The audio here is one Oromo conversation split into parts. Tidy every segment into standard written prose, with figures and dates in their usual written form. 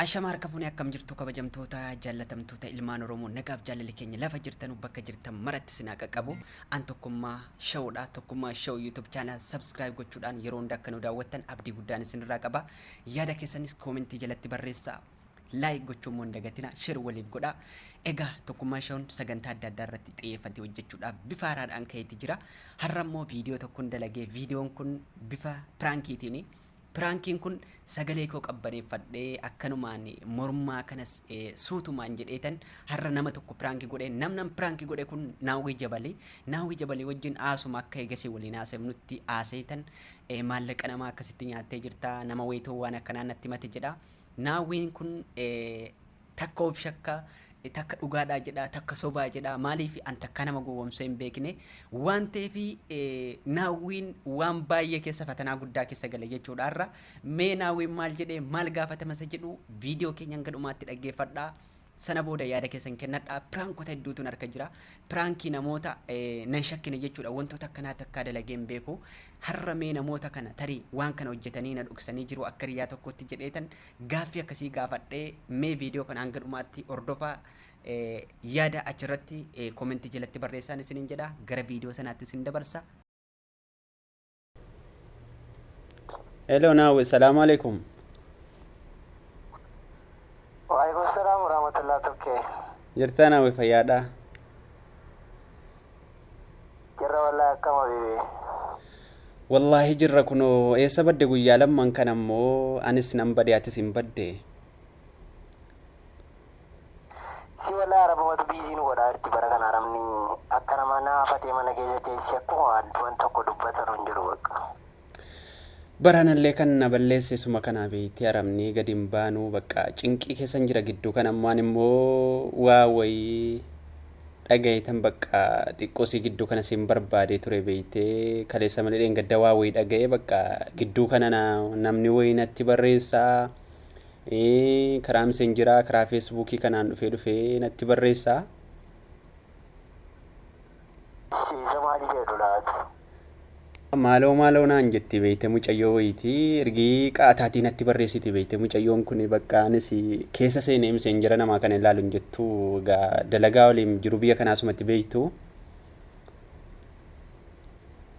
Ashama harka fuunee akkam jirtu kabajamtoota jaallatamtoota ilmaan Oromoo nagaaf jaalalli keenya lafa jirtanu bakka jirtan maratti sinaa qaqqabu. An Tokkummaa Showdha. Tokkummaa Show YouTube channel subscribe gochuudhaan yeroo hunda akka nu daawwattan abdii guddaan isinirraa qaba. Yaada keessanis koomentii jalatti barreessaa. Like gochuu immoo hin dagatinaa. Share waliif godhaa. Egaa Tokkummaa Show'n sagantaa adda addaa irratti xiyyeeffatee hojjechuudhaaf bifa haaraadhaan ka'eeti jira. Har'a immoo viidiyoo tokkon dalagee viidiyoon kun bifa piraankiitiini. Piraankiin kun sagalee koo qabbaneeffadhee akkanumaan mormaa kanas suutumaan jedheetan har'a nama tokko piraankii godhe. Namnan piraankii godhe kun Naawwii Jabalii. Naawwii Jabalii wajjin haasuma akka eegasii waliin haasofnutti haaseetan maallaqa namaa akkasitti nyaattee jirta nama wayitoo waan akkanaa natti himate jedha. Naawwiin kun takka of shakka, takka dhugaadhaa jedha, takka sobaa jedha. Maaliif an takka nama gowwomsee hin beekne waan ta'eef Naawwiin waan baay'ee keessa fatanaa guddaa keessa gale jechuudha. Har'a mee Naawwiin maal jedhee maal gaafatama isa jedhu viidiyoo keenya hanga dhumaatti dhaggeeffadhaa. Sana booda yaada keessan kennadhaa. Piraankota hedduutu harka jira. Piraankii namoota nan shakkine jechuudha. Wantoota akkanaa takkaa dalagee hin beeku. Har'a mee namoota kana tarii waan kana hojjetanii na dhoksanii jiru akka hiriyaa tokkotti jedheetan gaaffii akkasii gaafadhee mee viidiyoo kana hanga dhumaatti hordofaa yaada achirratti koomentii jalatti barreessaan isiniin jedha. Gara viidiyoo sanaatti isin dabarsa. Hello Naawwi, salaamu alaikum. Waalaikum salaam warahmatullah tokkee. Jirtaa Naawwi fayyaadhaa? Jirra wallahi akkam habibi. Wallaahi jirra kunoo eessa badde guyyaa lamman kana immoo anis nan bade atis hin badde. Si wallahi arabumatu biizii nu godhaa jirti bara kana arabni akka nama naafatee mana keessa teessi akkuma waan tokko dubbatanu hin jiru bakka. Baranallee kan na balleesse suma kana beektee arabni gadi hin baanu bakka cinqii keessan jira gidduu kana ammoo ani immoo waa wayii dhagayetan bakka xiqqoo si gidduu kana sin barbaadee ture beektee kaleessa malee dheengadda waa wayii dhaga'ee bakka gidduu kana namni wayii natti barreessaa karaa messengeraa karaa feesbuukii kanaan dhufee dhufee natti barreessaa. Isa maali jedhu laata? Maaloo maaloo naan jetti beekte mucayyoo wayiiti ergii qaataatii natti barreessiti beekte mucayyoon kun bakka anis keessa seenee messengera namaa kana ilaalu hin jettu egaa dalagaa waliin jiru biyya kanaasumatti beektu.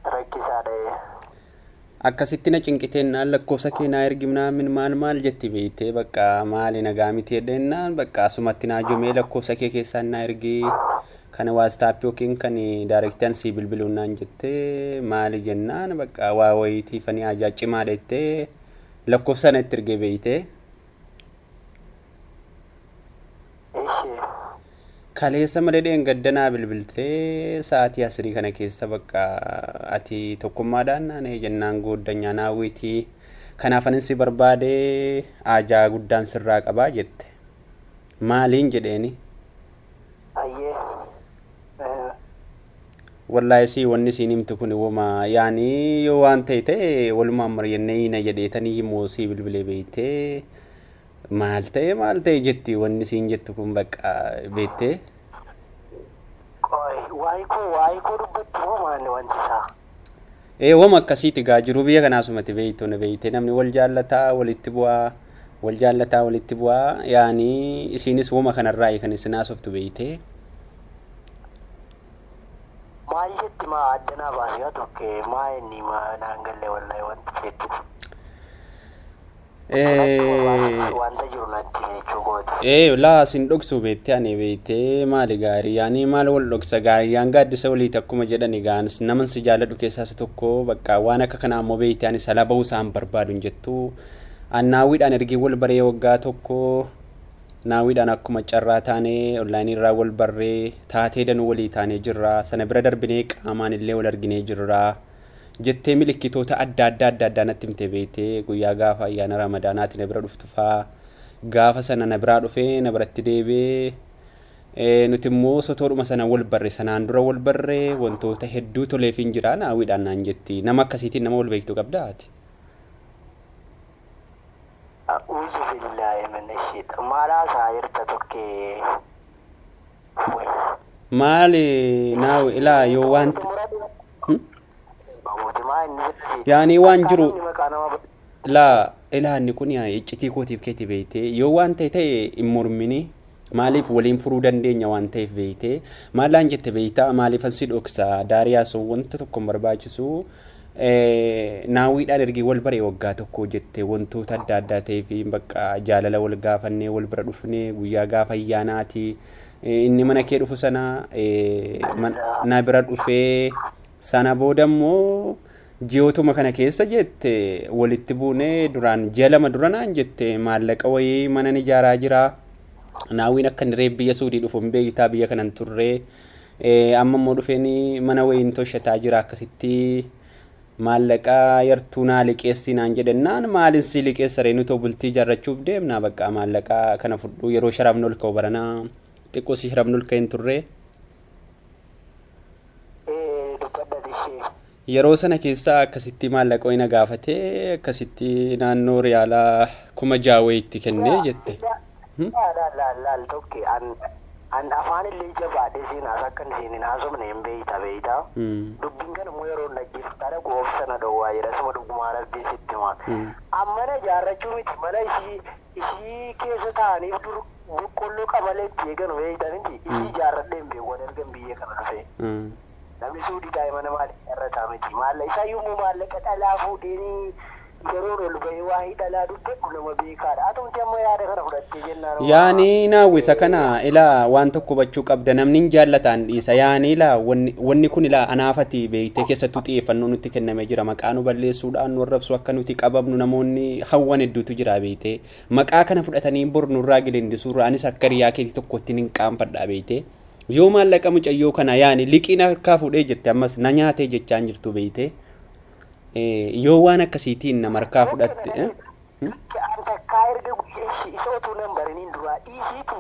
Rakkisaadha. Akkasitti na cinqiteennaan lakkoofsa kee naa ergi minaamin maal maal jetti beektee bakka maali nagaa miti jedhennaan bakka asumatti naa jomee lakkoofsa kee keessaan naa ergi kana WhatsApp yookiin kan daarektaan sii bilbiluun naan jettee maali jennaan bakka waa wayiitiif ani ajaa cimaadha jettee lakkoofsa na itti ergee beektee. Ishi. Kaleessa malee dheengadda naa bilbiltee sa'aatii asirii kana keessa bakka ati tokkummaadhaan naan jennaan gooddanyaa naawwitii kanaaf anin si barbaade ajaa guddaan sirraa qabaa jette. Maaliin jedheeni? Ayyee. Wallaahi sii wanni siin himtu kun woma yaani yoo waan ta'e ta'e walumaan mari'annee hiina jedheetanii immoo sii bilbilee beektee maal ta'e maal ta'e jetti wanni siin jettu kun bakka beektee. Qoy waa'ee koo waa'ee koo dubbatti moo maali wanti isaa? Ee wama akkasiiti gaa jiruu biyya kanaasumatti beektu na beektee namni wal jaallataa walitti bu'aa wal jaallataa walitti bu'aa yaani isiinis wama kanarraa kan isin haasoftu beektee. Maal jetti maa addanaa baasee haa tokke maa inni maa naan galle wallahi wanti jettu. Wanta jiru natti jechuu kooti. Ee laa sin dhoksu beektee ani beektee maali gaarii yaani maal wal dhoksa gaariyyaan gaaddisa waliiti akkuma jedhani gaanis naman si jaalladhu keessaa isa tokko bakka waan akka kanaa ammoo beektee ani salaa bahuu isaan barbaadu hin jettu. An naawwiidhaan ergii wal baree waggaa tokko naawwiidhaan akkuma carraa taanee onlaayinii irraa wal barree taatee danuu walii taanee jirra sana bira darbinee qaamaan illee wal arginee jirra. Jettee milikkitoota adda addaa adda addaa natti himte beektee guyyaa gaafa ayyaana ramadaanaati na bira dhuftu faa gaafa sana na biraa dhufee na biratti deebi'ee nuti immoo sotoodhuma sana wal barre sanaan dura wal barre wantoota hedduu toleef hin jira naawwiidhaan naan jetti nama akkasiitiin nama wal beektu qabdaa ati. A'uuzu billaahi mina sheexan maal haasaa jirta tokkee. Maali naawi ilaa yoo waan yaanii waan jiru Laa ilaa, inni kun iccitii kootiif keeti beeytee, yoo waan ta'e ta'e hin mormini, maaliif waliin furuu dandeenya waan ta'eef beeytee. Maallaan jette beeytaa, maaliifan si dhoksa daariyaa sun wanta tokko hin barbaachisu. Naawwiidhaan ergi wal bare waggaa tokko jette, wantoota adda addaa ta'ee fi bakka jaalala wal gaafannee wal bira dhufnee guyyaa gaafa ayyaanaati inni mana kee dhufu sana na bira dhufee, sana booda immoo ji'ootuma kana keessa jette walitti buunee. Duraan ji'a 2 dura naan jette maallaqa wayii mana ijaaraa jira. Naawwiin akka inni reef biyya Suudii dhufu hin beektaa, biyya kanan turree, amma immoo dhufeen mana wayiin toshataa jira, akkasitti maallaqa yartuu naa liqeessi naan jedhennaan, maalin si liqeessa ree, nuti bultii ijaarrachuuf deemna, bakka maallaqa kana fudhu. Yeroo sharafni ol ka'u baranaa xiqqoo si sharafni ol ka'e hin turree. Dubbadha ishee. Yeroo sana keessa akkasitti maallaqa wayii na gaafatee, akkasitti naannoo riyaalaa 6,000 wayii itti kennee jette. Laal laal laal, tokke an afaan illee jabaadhee seenaas akka hin hin haasofne hin beeyta beeyta. Dubbiin kana immoo yeroo dhaggeeffata dhaqu obsa na dhowwaa jira, suma dhugumaa rabbii sitti himaa. Amma mana ijaarrachuu miti, mana isii keessa taa'aniif dur boqqolloo qamalee itti eeganu beeyta miti, isii ijaarradhee hin beeku waan ergan biyya kana dhufe. Namni Suudii taa'e mana maali ijaarrataa miti, maallaqa isaayyuu immoo maallaqa dhalaa fuudheenii yeroon ol bahee waa'ee dhalaa dubbadhu nama beekaadha. Atumti amma yaada kana fudhattee jennaan. Yaani naawwisa kana ilaa, waan tokko hubachuu qabda, namni hin jaallataan dhiisa. Yaani ilaa, wanni kun ilaa anaafati beektee, keessattuu xiyyeeffannoo nutti kennamee jira, maqaa nu balleessuudhaan nu arrabsu, akka nuti qabamnu namoonni hawwan hedduutu jira beektee. Maqaa kana fudhatanii bor nurraa gilindisuurraa anis akka riyaa keetii tokkotti hin qaanfadha beektee. Yoo maallaqa mucayyoo kana yaani liqiin harkaa fuudhee jette, ammas na nyaatee jechaan jirtu beektee. Yoo waan akkasiitiin nama harkaa fudhatte. An takkaa erga guyyaa isa utuu nan baraniin duraa dhiisiiti,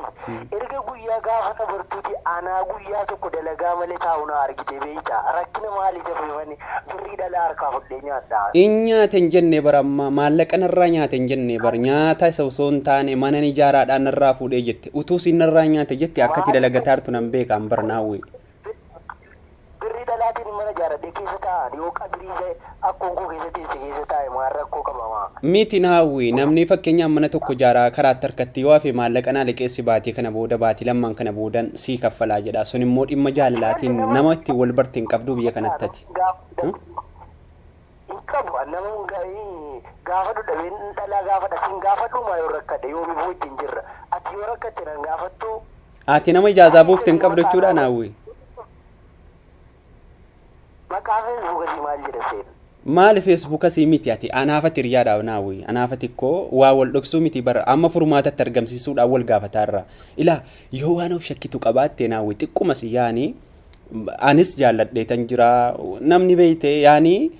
erga guyyaa gaafa sabartuuti anaa guyyaa tokko dalagaa malee taa'u na argite beeyta, rakkina maalii jafeefani birrii dhalaa harkaa fudhee nyaadha. In nyaate hin jenne bara, amma maallaqa narraa nyaate hin jenne bara, nyaata isa osoo hin taane mana ijaaraadhaan narraa fuudhee jette. Utuu sin narraa nyaate jette akkati dalagataartu nan beekaan bara, naawwi. Birrii dhalaatiin mana ijaaradhee keessa taa'an yoo qabirii akkoon koo keessa teesse keessa taa'e maal rakkoo qabamaa? Miti naawwi, namni fakkeenyaaf mana tokko ijaaraa karaatti harkatti yoo hafe, maallaqa naa liqeessi, baatii kana booda, baatii lammaan kana boodan sii kaffalaa jedha. Sun immoo dhimma jaalalaatiin nama ittiin wal barte hin qabdu biyya kanatti ati. Hin qabu, nama gaafa dhudhabeen dhalaa gaafa dhasiin gaafa dhumaa yoo rakkadhe yoomiif wajjin jirra, ati yoo rakkatte nan gaafattu. Ati nama ijaazaa buufte hin qabdu jechuudha, naawwi. Maqaa feesbuukasii maal jedha seen? Maali feesbuukasii miti, ati anaafati hiriyaadha naawwi, anaafati koo waa wal dhoksuu miti bara, amma furmaatatti argamsiisuudhaan wal gaafataarra. Ilaa, yoo waan of shakkitu qabaatte naawwi, xiqquma si yaani anis jaalladheetan jira, namni beeyte, yaani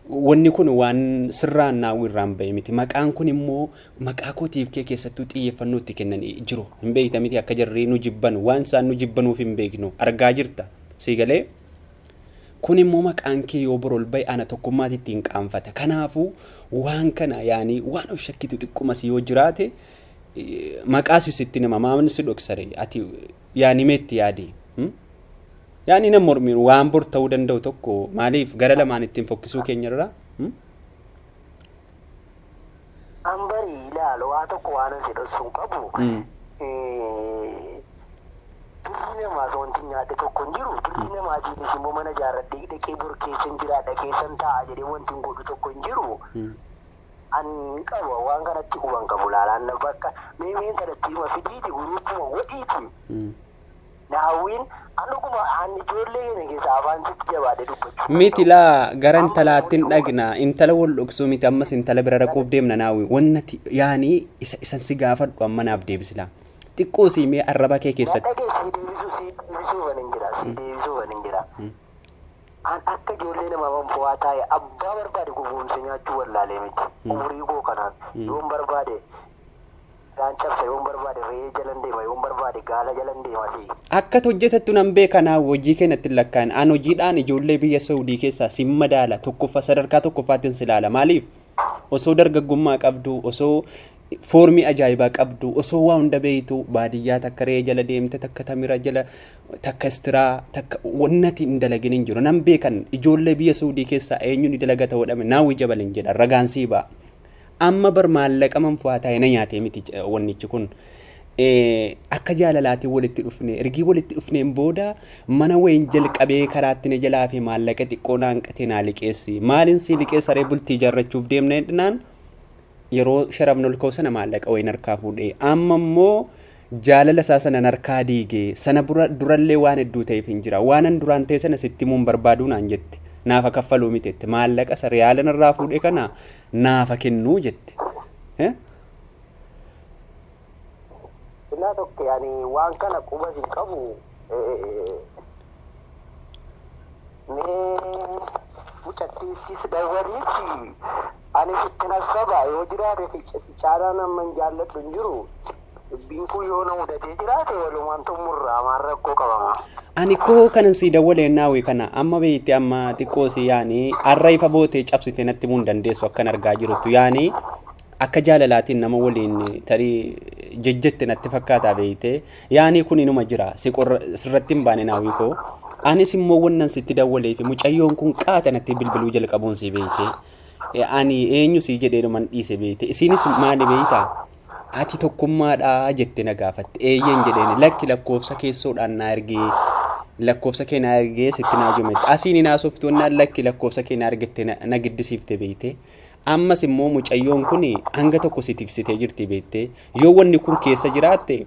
wanni kun waan sirraan naawwi irraan bahe miti. Maqaan kun immoo maqaa kootiif kee keessattuu xiyyeeffannoo itti kennan jiru hin beekta miti, akka jarri nu jibban waan isaan nu jibbanuuf hin beeknu argaa jirta sii galee. Kun immoo maqaan kee yoo bor ol bahe ana tokkummaatti ittiin qaanfata. Kanaafuu waan kana yaani waan of shakkitu xiqqumas yoo jiraate, maqaa sitti nama maamni si dhoksare, ati yaani meetti yaadi. Yaani nam mormiin waan bor ta'uu danda'u tokko maaliif gara lamaan ittiin fokkisuu keenyarraa? An barii ilaal, waa tokko waan an si dhoksu hin qabu. Birrii namaas wanti nyaadhe tokko hin jiru. Birrii namaatiinis immoo mana ijaarradhee dhaqee bor keessan jiraadha keessan taa'a jedhee wanti hin godhu tokko hin jiru. An hin qabu, waan kanatti quban qabu laalaan bakka meemeen sanatti hima fidiiti guruuttuma godhiiti. Naawwiin an dhuguma an ijoollee keenya keessa afaan sitti jabaadhe dubbachuu. Miti laa, gara intalaatti hin dhaqna, intala wal dhoksuu miti, ammas intala bira dhaquuf deemna naawwi. Wannati yaani isa isan si gaafadhu amma naaf deebisilaa. Xiqqoo siimee arraba kee keessatti. Dhagee si deebisuu, si deebisuu kan hin jira, si deebisuu kan hin jira. An akka ijoollee namaa banfawaa taa'e abbaa barbaade gufuunsa nyaachuu wallaalee miti. Umurii koo kanaan yoon barbaade dhaan cabsa, yoon barbaade re'ee jalan deema, yoon barbaade gaala jalan deema si. Akka hojjetattu nan beeka naa, hojii keenyatti hin lakkaa'in. An hojiidhaan ijoollee biyya Saudii keessaa sin madaala, tokkoffaa, sadarkaa tokkoffaattiin si ilaala. Maaliif? Osoo dargaggummaa qabdu, osoo foormii ajaa'ibaa qabdu, osoo waa hunda beeytu, baadiyyaa takka re'ee jala deemte, takka tamira jala, takka istiraa, takka wannati hin dalagin hin jiru. Nan beekan, ijoollee biyya Saudii keessaa eenyu ni dalagata godhame, naawwi jabalin jedha, ragaan sii ba'a. Amma bar maallaqa manfaa taa'e na nyaatee miti wannichi kun. Akka jaalalaatiin walitti dhufne, ergii walitti dhufneen booda mana wayin jalqabee karaatti na jalaa fi maallaqa xiqqoo naan qatee naa liqeessi. Maalin si liqeessa ree, bultii ijaarrachuuf deemna jedhinaan yeroo sharafni ol ka'u sana maallaqa wayin harkaa fuudhee, amma immoo jaalala isaa sana harkaa diigee, sana durallee waan hedduu ta'eef hin jira. Waanan duraan ta'e sana sitti himuun barbaaduu naan jette. Naafa kaffaluu miti jette. Maallaqa isa riyaala narraa fuudhee kana naafa kennuu jette. Innaa tokko ani waan kana quba hin qabu. Mee mucattiittis dawwaliitti ani sitti nassaba yoo jiraate, si caalaa nama hin jaalladhu hin jiru. Dubbiin kun yoo na mudatee jiraate walumaan xumurraa, maan rakkoo qabama? Ani koo kanan sii dawwalee naawwi kana amma beekte, amma xiqqoo si yaani har'a ifa bootee cabsite natti himuu hin dandeessu akkan argaa jirtu, yaani akka jaalalaatiin nama waliin tarii jejjette natti fakkaata beekte. Yaani kun inuma jira, si qorra sirratti hin baane naawwi koo. Anis immoo wannan sitti dawwalee fi mucayyoon kun qaata natti bilbiluu jalqabuun si beekte. Ani eenyu si jedhee dhuman dhiise beekte. Isinis maali beektaa? Ati Tokkummaadhaa jette na gaafatte. Eeyyeen jedheen. Lakki, lakkoofsa keessoodhaan na ergee, lakkoofsa kee na ergee sitti naa jumette. Asiin hin haasoftu naan, lakki, lakkoofsa kee na argatte na giddisiifte beekte. Ammas immoo mucayyoon kun hanga tokko si tiksitee jirti beekte. Yoo wanni kun keessa jiraatte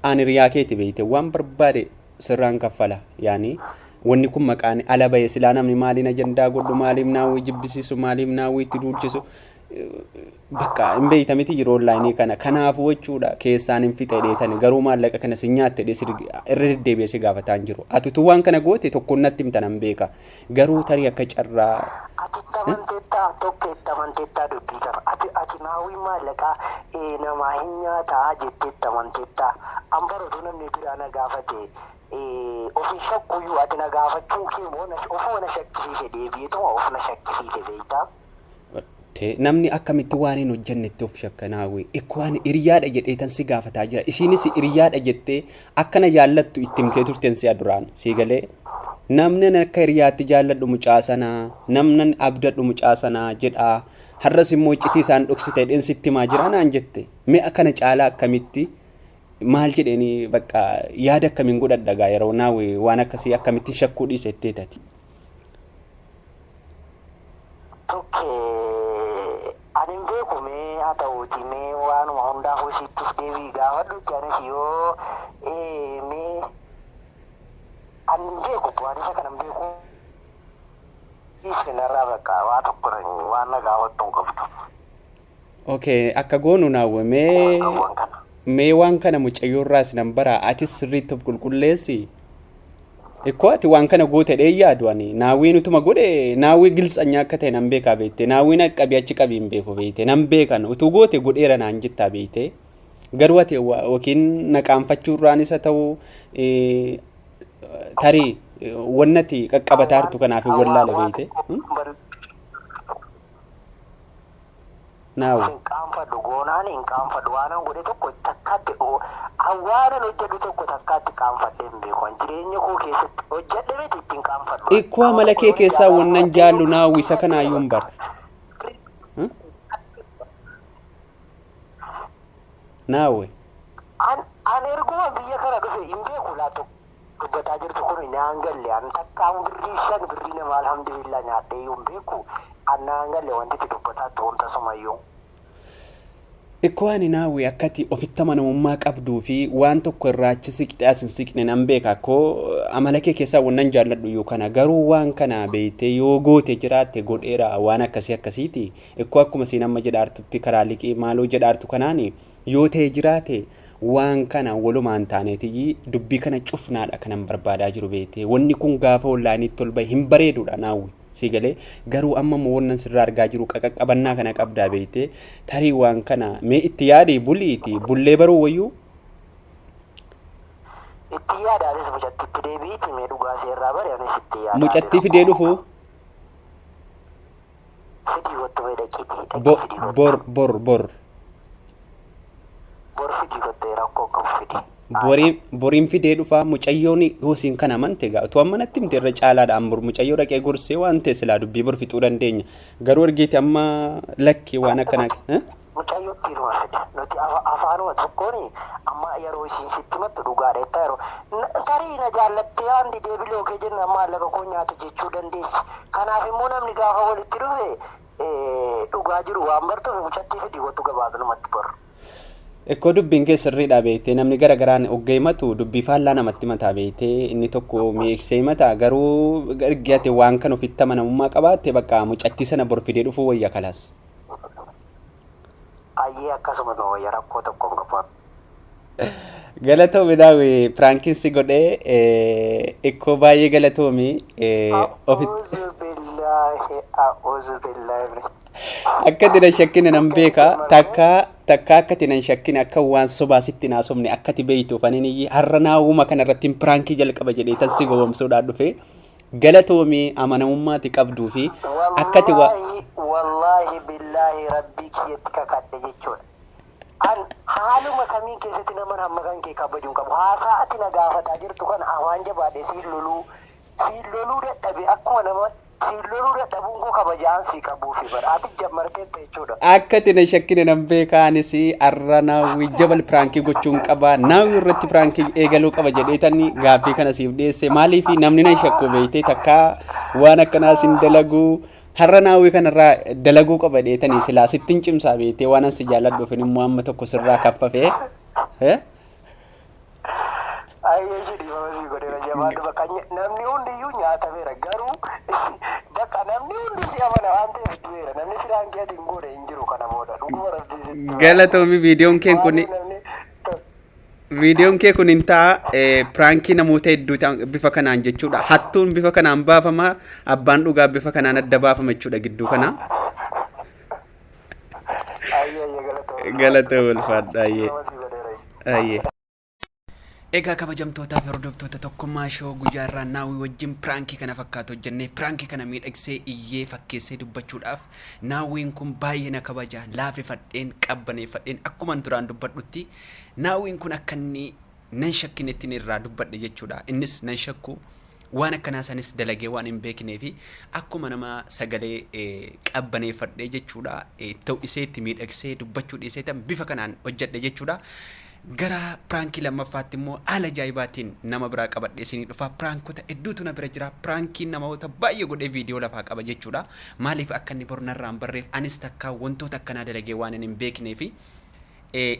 ani riyaa keeti beekte, waan barbaade sirraan kaffala. Yaani wanni kun maqaan ala bahe silaa namni maaliin ajandaa godhu, maaliif naawwii jibbisiisu, maaliif naawwii itti duulchisu, bakka hin beeyta miti yeroo onlaayinii kana. Kanaafuu jechuudha keessaan hin fixe dheetani, garuu maallaqa kana si nyaatte dhee irra deddeebi'ee si gaafataa hin jiru. Ati utuu waan kana goote tokkoon natti himta nan beeka. Garuu tarii akka carraa Ati itti amanteettaa? Tokko itti amanteettaa dubbii kana? Ati naawwii maallaqaa namaa hin nyaataa jettee itti amanteettaa? An bara namni biraa na gaafate ofii shakkuyyuu, ati na gaafachuun kee immoo ofuma na shakkisiise, deebi'eetuma of na shakkisiise beektaa? Namni akkamitti waan hin hojjennetti of shakka naawwi? Ikko waan hiriyaadha jedhee tan si gaafataa jira. Isiinis hiriyaadha jettee akkana jaallattu itti himtee turteen si'a duraan sii galee. Namni ani akka hiriyaatti jaalladhu mucaa sanaa, namni abdadhu mucaa sanaa jedhaa. Har'as immoo iccitii isaan dhoksite jedheen sitti himaa jira naan jette. Mi'a kana caalaa akkamitti maal jedheeni, bakka yaada akkamiin godhadha gaa yeroo naawwi waan akkasii akkamittiin shakkuu dhiise jettee tati? Tokke ani hin beeku. Mee haa ta'uuti, mee waanuma hundaafuu sittis deebii gaafadhutti anis yoo mee ani hin beeku, waan isa kana hin beeku. Isinarraa bakka waa tokko waan na gaafattu hin qabdu. Okay, akka goonu naawwi mee Waan kana. Mee waan kana mucayyoorraas nan bara, atis sirriitti of qulqulleessi. Ikkoo ati waan kana goote dhee yaadu ani naawwiin utuma godhe, naawwii giltsanyaa akka ta'e nan beekaa beekte. Naawwiin akka qabii achi qabii hin beeku beekte, nan beekan utuu goote godheera naan jettaa beekte. Garuu ati yookiin na qaanfachuurraanis haa ta'u, tarii wannati qaqqabataa jirtu kanaaf hin wallaale beekte. Naawu. Hin qaanfadhu goonaan, hin qaanfadhu. Waanan godhe tokko takkaatti, waanan hojjedhu tokko takkaatti qaanfadhee hin beeku. An jireenya koo keessatti hojjedhe miti ittiin qaanfadhu. Ikkoo amala kee keessaa wannan jaallu naawwi isa kanaayyuu hin bara. Naawwi. An erguma biyya kana dhufe hin beeku laatu dubbataa jirtu kun naan galle. An takkaan birrii 5 birrii nama alhamdulillah nyaadhee hin beeku. An naan galle wanti itti dubbataa wanta sumayyuu. Ikkoo ani naawwi akkati ofitti amanamummaa qabduu fi waan tokko irraa achi siqxee as hin siqne nan beeka. Akkoo amala kee keessaa wannan jaalladhu iyyuu kana, garuu waan kana beektee yoo goote jiraatte godheera waan akkasii akkasiiti. Ikkoo akkuma siin amma jedhaartutti karaa liqii maaloo jedhaartu kanaani yoo ta'e jiraate, waan kana walumaan taaneetiyyi dubbii kana cufnaadha kanan barbaadaa jiru beektee. Wanni kun gaafa onlaayiniitti ol bahe hin bareedudha naawwi. Si galee? Garuu amma immoo wannan sirraa argaa jiru qaqaqqabannaa kana qabdaa beektee, tarii waan kana mee itti yaadii buliiti bullee baruu wayyuu. Itti yaadaanis mucattitti deebiiti, mee dhugaa seerraa bari, anis itti yaadaa. Mucattii fidee dhufu. Fidii kottu, mee dhaqiitii dhaqii fidii kottu. Bor, bor, bor. Bor fidii kottu, rakkoo qabu, fidii. Boriin fidee dhufaa mucayyoon hoosiin kan amante egaa utuu amma natti himte irra caalaadhaan bor mucayyoo dhaqee gorsee waan ta'e silaa dubbii bor fixuu dandeenya. Garuu ergeeti amma lakkee waan akkanaa. Mucayyootti inuma fide. Nuti afaanuma tokkoon amma yeroo isiin sitti himattu dhugaadha jettaa yeroo tarii na jaallattee waan didee bilookee jenna maallaqa koo nyaate jechuu dandeessi. Kanaaf immoo namni gaafa walitti dhufe dhugaa jiru waan bartuuf mucattii fidi wattu gabaabinumatti bor. Ekkoo dubbiin kee sirriidha beektee, namni gara garaan ogga himatu dubbii faallaa namatti mataa beektee, inni tokko mi'eeksee himata, garuu ergi ati waan kan ofitti amanamummaa qabaatte bakka mucattii sana bor fidee dhufuu wayya kalaas. Ayyee, akkasuma nu wayya, rakkoo tokko hin qabu. Galatoomi Daawwi, prankiin si godhee ikkoo baay'ee galatoomi ofitti. A'uuzu billaahi, a'uuzu billaahi. Akka ati nan shakkine nan beeka, takka takka akka ati nan shakkine, akka waan sobaa sitti hin haasofne akka ati beektuuf ani iyyi har'a naawuma kana irratti prankii jalqaba jedhee tan si gowwomsuudhaan dhufe. Galatoomi, amanamummaa ati qabduu fi akka ati waa. Wallaahi, wallaahi, billaahi, rabbii kiyyatti kakadhe jechuudha. An haaluma kamiin keessatti nama hamma kan kee kabaju hin qabu. Haasaa ati na gaafataa jirtu kana afaan jabaadhe siin loluu dadhabe, akkuma nama siin loluu dadhabuun koo kabajaan sii qabuufi bara. Ati jammarteetta jechuudha. Akka ati na shakkine nan beeka, anis har'a naawwi jabal prankii gochuun qaba, naawwi irratti prankii eegaluu qaba jedhee tani gaaffii kana siif dhiyeesse. Maaliif namni nan shakku beektee, takka waan akkanaas hin dalagu, har'a naawwi kanarraa dalaguu qaba jedhee silaa sittin cimsaa beektee, waan an si jaalladhuuf immoo amma tokko sirraa kaffafee. Ayyee, jedhi sii godheera, jabaadhu. Bakka namni hundiyyuu nyaatameera, garuu bakka namni hundi si amana waan ta'eef du'eera. Namni firaan kee ati hin goone hin jiru kana booda, dhuguma rabbii sitti. Galatoomi, viidiyoon keen kun Namni viidiyoon kee kun hin ta'a prankii namoota hedduu ta'an bifa kanaan jechuudha. Hattuun bifa kanaan baafama, abbaan dhugaa bifa kanaan adda baafama jechuudha gidduu kana. Ayyee, ayyee, galatoomi. Galatoomi, ulfaadha, ayyee. Nama sii godheera. Ayyee. Egaa kabajamtootaa fi hordoftoota Tokkummaa Show, guyyaa irraa Naawwii wajjin prankii kana fakkaatu hojjennee, prankii kana miidhagsee iyyee fakkeessee dubbachuudhaaf, Naawwiin kun baay'ee na kabaja, laafifadheen qabbaneeffadheen akkuman duraan dubbadhutti Naawwiin kun akka inni nan shakkinetti irraa dubbadhe jechuudha. Innis nan shakku, waan akkanaa sanis dalagee waan hin beeknee fi akkuma nama sagalee qabbaneeffadhee jechuudha, ta'u iseetti miidhagsee dubbachuu dhiisee tan bifa kanaan hojjedhe jechuudha. Gara prankii lammaffaatti immoo haala ajaa'ibaatiin nama biraa qabadhee isinii dhufa. Prankota hedduutu na bira jira. Prankiin namoota baay'ee godhee viidiyoo lafaa qaba jechuudha. Maaliif akka inni bornarraa hin barreef, anis takkaa wantoota akkanaa dalagee waan hin beeknee fi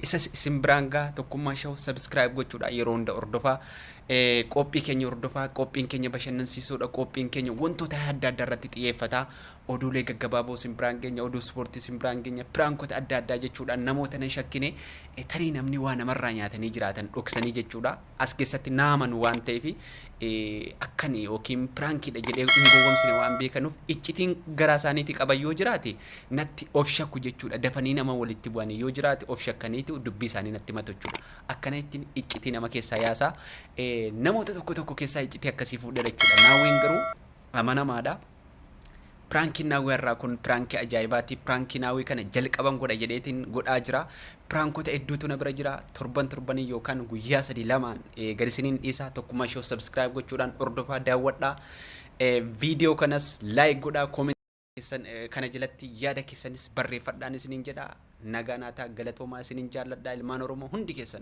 isa isin biraan gaa. Tokkummaa Show subscribe gochuudha, yeroo hunda hordofaa, qophii keenya hordofaa. Qophiin keenya bashannansiisuudha, qophiin keenya wantoota adda addaa irratti xiyyeeffata. Oduulee gaggabaaboo isin biraan geenya, oduu ispoortii isin biraan geenya, prankota adda addaa jechuudha. Namoota nan shakkine, tarii namni waa namarraa nyaatanii jiraatan dhoksanii jechuudha, as keessatti naamanu waan ta'eef, akkani yookiin prankiidha jedhee hin gowwomsine waan beekanuuf, iccitiin garaa isaaniitii qaban yoo jiraate natti of shakku jechuudha. Dafanii nama walitti bu'anii yoo jiraate of shakkaniitu dubbii isaanii natti matu jechuudha. Akkana ittiin iccitii nama keessaa yaasaa, namoota tokko tokko keessaa iccitii akkasii fuudheera jechuudha. Naawwiin garuu amanamaadha. Prankiin Naawwii irraa kun prankii ajaa'ibaati. Prankii Naawwii kana jalqaban godha jedheetiin godhaa jira. Prankota hedduutu na bira jira. Torban torbanii yookaan guyyaa sadii lamaan gadi isiniin dhiisa. Tokkummaa Show subscribe gochuudhaan hordofaa, daawwadhaa. Viidiyoo kanas like godhaa. Comment keessan kana jalatti yaada keessanis barreeffadhaan isiniin jedha. Nagaa naataa, galatoomaa, isiniin jaalladhaa ilmaan Oromoo hundi keessan.